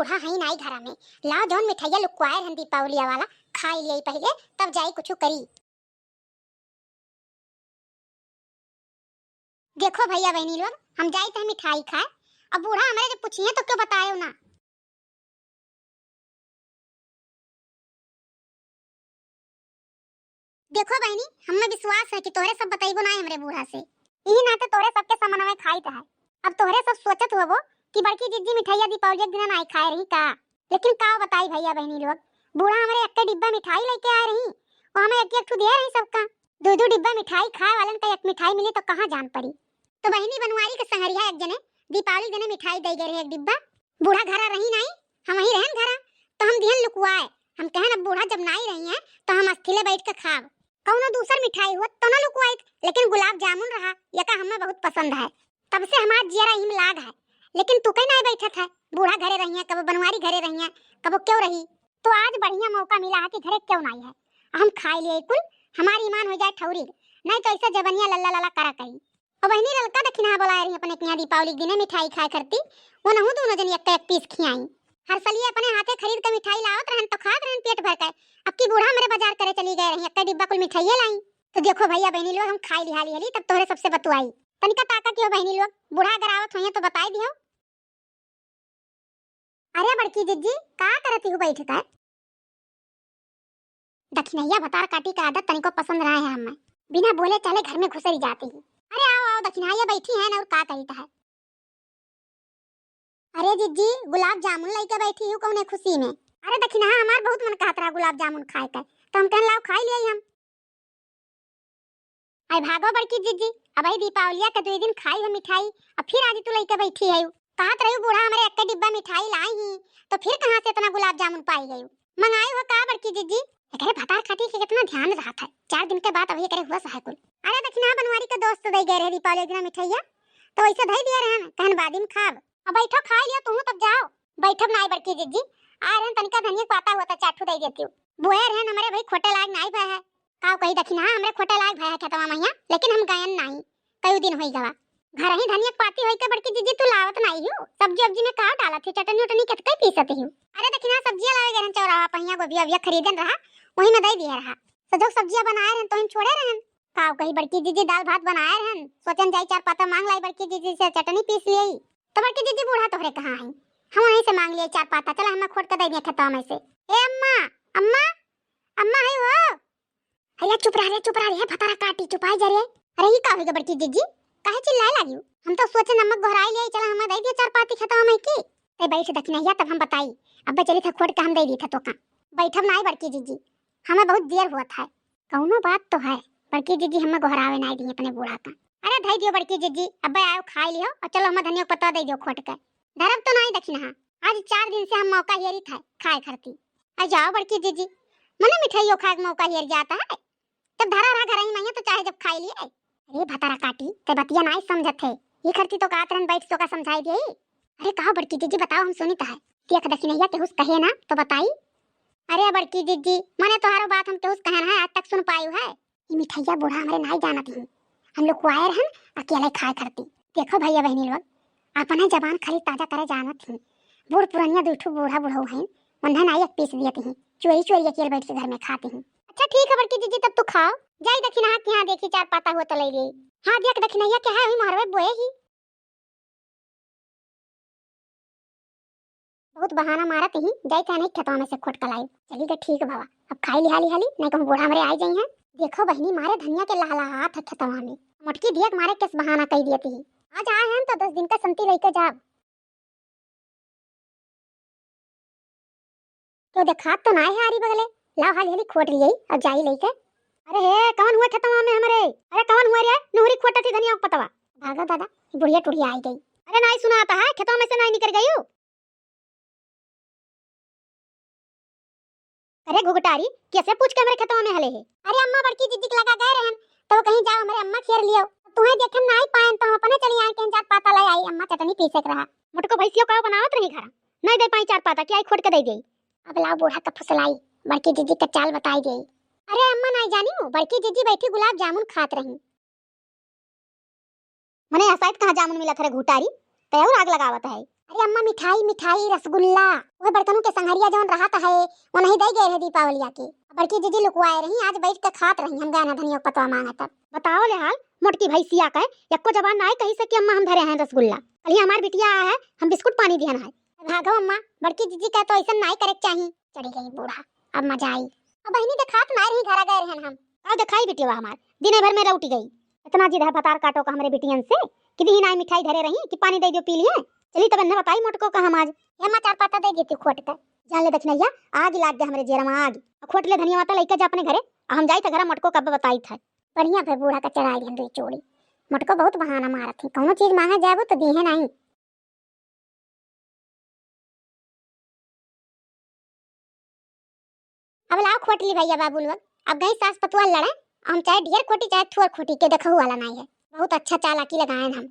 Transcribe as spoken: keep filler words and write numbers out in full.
बूढ़ा हई नाई घरा में। लाओ जौन मिठाइया लुकवाए रहन दीपावलिया वाला, खाई लियाई पहिले, तब जाई कुछ करी। देखो भैया बहिनी लोग, हम जाई त मिठाई खाए, अब बूढ़ा हमरे जब पूछिए तो क्यों बताए ना। देखो बहिनी, हमें विश्वास है कि तोहरे सब बतइबो ना हमरे बूढ़ा से। यही नाते तोहरे सबके समनवे खाइत है। अब तोहरे सब सोचत होबो कि बड़की जिज्जी मिठाइया दीपावली के दिन नाई खाए रही का, लेकिन का बताई भैया बहिनी लोग, बूढ़ा हमरे एक डिब्बा मिठाई लेके आए रही, वो हमें एक एक ठू दिए रही सबका। दो दो डिब्बा मिठाई खाए वालन का एक मिठाई मिली तो कहाँ जान पड़ी। तो बहिनी बनवारी के संगरिया एक जने दीपावली के दिने मिठाई दे गए रहे एक डिब्बा। बूढ़ा घरा रही नाई, हम वहीं रहन घरा, तो हम दिहन लुकवाए। हम कहन अब बूढ़ा जब नाई रही हैं तो हम अस्थिले बैठ के खाब। कौनो दूसर मिठाई हुआ तो ना लुकवाइत, लेकिन गुलाब जामुन रहा, यका हमें बहुत पसंद है। तब से हमार जियरा इम लाग है, लेकिन तू कहीं नाई बैठत है। बूढ़ा घरे रही है, कबो बनवारी घरे रही है, कबो क्यों रही, तो आज बढ़िया मौका मिला है कि घरे क्यों नाई है। हम खाई लिए कुल, हमार ईमान हो जाए ठौरी, नहीं तो ऐसा जबनिया लल्ला लल्ला करा कही। और बहिनी ललका दखिनहा बोलाए रही अपने के यहाँ दीपावली के दिने मिठाई खाए करती, वो नहु दोनों जनी एक एक पीस खियाई। हर सलिए अपने हाथे खरीद के मिठाई लावत रहन तो खात रहन पेट भर के। अब की बूढ़ा मेरे बाजार करे चली गए रही, एक डिब्बा कुल मिठाइये लाई। तो देखो भैया बहिनी लोग, हम खाई लिहा लिहली, तब तोहरे सबसे बतुआई। तनिका ताका कियो बहिनी लोग, बूढ़ा अगर आवत होइए तो बताई दियो। अरे बड़की जिज्जी, का करती हूँ बैठ कर? दखिनैया भतार काटी का आदत तनिको पसंद ना है हमें। बिना बोले चाले घर में घुसरी जाती ही। अरे आओ, आओ दखिनैया बैठी है ना, और का कही है। अरे जिज्जी, गुलाब जामुन लेके बैठी हूँ कौने खुशी में। अरे दखिनहा हमार बहुत मन कहत रहा गुलाब जामुन खाए का, तो हम कहन लाओ खाई लिए हम। आई भागो बड़की जिज्जी, अब आई दीपावलिया के दुई दिन खाई है मिठाई, अब फिर आज तू लेके बैठी है। कहत रही बूढ़ा हमरे एक डिब्बा मिठाई लाई ही, तो फिर कहाँ से इतना गुलाब जामुन पाई गई? मंगाई हो का बड़की जिज्जी? एकरे भतार खाटी के कितना ध्यान रहत है, चार दिन के बाद अभी एकरे हुआ सहा कुल। अरे दखिनहा बनवारी के दोस्त दे गए रहे दीपावली के दिना मिठाइया, तो वैसे धई दिया रहन, कहन बादिम खाब। अब बैठो खाई लियो तू, तब जाओ। बैठब नाई बड़की जिज्जी, आ रहन तनिका धनिया के पाता हुआ तो चार ठू दे देती हूँ। बुआए रहन हमरे भाई खोटे लाग नाई भय है। काव कही दखिनहा, हमरे खोटे लाग भय है खेतवा मैया, लेकिन हम गयन नाई, कई दिन होई गवा। घर ही धनिया के पाती होई के बड़की जिज्जी तू लावत नाई हो, सब्जी उब्जी में का डालत है, चटनी उटनी कतकई पीसत हो? अरे दखिनहा सब्जिया लावे गए रहन चौराहा पहिया, गोभी ओभिया खरीदन रहा, वही में दे दिया रहा। सजो सब्जिया बनाए रहन तो हम छोड़े रहन। काव कही बड़की जिज्जी दाल भात बनाए रहन, सोचन जाई चार पाता मांग लाई बड़की जिज्जी से चटनी पीस लियई। तो बड़की जिज्जी बूढ़ा तोहरे कहाँ है, हम वहीं से मांग लिए चार पाता, चला हमें खोट के दे दिए खेतवा में से। ए अम्मा, अम्मा, अम्मा है हो? अरे चुप रह रे, चुप रह रे, भतारा काटी, चुपाई जा रे। अरे ई का होइगा बड़की जिज्जी, काहे चिल्लाए लागियो? हम तो सोचे नमक गोहराई लिया, चला हमें दे दिया चार पाती खेतवा में की। ते बैठ दखिनैया तब हम बताई, अब्बे चली थे खोट के हम दे दी थे तो का। बैठब नाई बड़की जिज्जी, हमें बहुत देर हुआ था। कौनो बात तो है, बड़की जिज्जी हमें गोहरावे नाई दी अपने बूढ़ा का। अरे धई दियो बड़की जिज्जी, अब्बे आयो खाई लियो और चलो हमें धनिया के पत्ता दे दियो खोट के। धरब तो नाई दखिनहा, आज चार दिन से हम मौका हेरी था खाए खरती। आ जाओ बड़की जिज्जी, मने मिठाइयों खाए के मौका हेर जाता है। जब धरा रहा घर ही में तो चाहे जब खाई लिए। अरे भतारा काटी, ते बतिया नाई समझत है। ये खरती तो कहत रहन बैठ तो का समझाई दिए। अरे कहो बड़की जिज्जी बताओ हम सुनित है। देख दखिनैया केहुस कहे ना तो बताई। अरे बड़की जिज्जी, मने तोहारो बात हम केहुस कहन है आज तक सुन पायु है। ये मिठाइया बूढ़ा हमरे नाई जानत ही। हम लोग कुआए रहन अकेले खाए खरती। देखो भैया बहिनी लोग, अपने जबान खाली ताजा करे जानत ही। बूढ़ पुरनिया दुई ठो बूढ़ा बुढ़ऊ हैं, उन्हें नाई एक पीस दियत ही। चोरी चोरी अकेले बैठ के घर में खाती ही। अच्छा ठीक है बड़की जिज्जी, तब तू खाओ। जाई दखिनहा के यहाँ देखी चार पाता हुआ तो ले गई। हाँ देख दखिनैया के है वही मोहरवे बोए ही। बहुत बहाना मारत ही, जाई के अनेक खेतवा में से खोट के लाई। चली गई ठीक भवा, अब खाई लिहाली हाली, नहीं कहूँ बूढ़ा हमरे आई जाई हैं। देखो बहिनी मारे धनिया के लहलहात है खेतवा में। मोटकी दिया के मारे किस बहाना कही दियत ही। आज आए हैं तो दस दिन का संती लेके जाब। क्यों देखात तो नाय है आरी बगले। लाओ हाली हाली खोट लियई और जाई लइके। अरे हे, कवन हुआ खेतवा में हमरे? अरे कवन हुआ रे? नुहरी खोटत ही धनिया के पतवा। भागो दादा, बुढ़िया टुढ़िया आई गई। अरे नाई सुनाता है, खेतवा में से नाई निकर गई हूँ। अरे घुघटारी, कैसे पूछ के हमरे खेतवा में हले है? अरे अम्मा बड़की जिज्जी के लगा गए रहन, तो वो कहीं जाओ हमरे अम्मा खेर लियो। तुम्हें देखे नाई पाएन तो हम अपने चली आए, कहीं चार पाता ले आई, अम्मा चटनी पीसे के रहा। मोटको भैंसियों का बनावत रही घर, नहीं दे पाई चार पाता, कि आई खोट के दे गई। अब लाओ बूढ़ा का फुसलाई, बड़की जिज्जी का चाल बताई गई। अरे अम्मा नाई जानी हूँ, बड़की जिज्जी बैठी गुलाब जामुन खात रही। मने असाइत कहाँ जामुन मिलत हरे घुटारी, तय और आग लगावत है। अरे अम्मा, मिठाई, मिठाई, रसगुल्ला, वह बड़कनू के संघरिया जौन रहत है, वो नहीं दे गए रहे दीपावलिया के। बड़की जीजी लुकवाए रही, आज बैठ के खात रही, हम गए ना धनिया के पतवा मांगे तब। बताओ ले हाल, मोटकी भैंसिया का है, यक्को जबान नाई कही से कि अम्मा हम धरे हैं रसगुल्ला। कल ही हमार बिटिया आया है, हम बिस्कुट पानी दिहन है। भागो अम्मा, बड़की जीजी का तो ऐसा नाई करे के चाही। चढ़ी गई बूढ़ा, अब मजा आई। अब बहिनी देखात नाई रही, घरा गए रहन हम। का देखाई बिटिया हमार, दिन भर में लौटी गई। इतना जिद है भतार काटो का हमरे बिटियन से कि दिही नाई मिठाई धरे रही कि पानी दे दियो पी लिए। चली तब इन्हें बताई मोटको का हम आज। हे अम्मा, चार पाता दे देती खोट के। जान ले दक्षिणैया, आग लाग गए हमरे जेरा में आग। खोट ले धनिया माता लइके जा अपने घरे, आ हम जाई थे घरा मोटको कब बताई थे। बढ़िया भे बूढ़ा का चढ़ाई दिहन दुई चूड़ी। मोटको बहुत बहाना मारत ही, कौनो चीज मांगे जाबो तो दीहे नहीं। अब लाओ खोटली भैया बाबू लोग, अब गई सास पतुआ लड़े, हम चाहे ढेर खोटी चाहे थोर खोटी के देखहु वाला नहीं है। बहुत अच्छा चालाकी लगाए हम।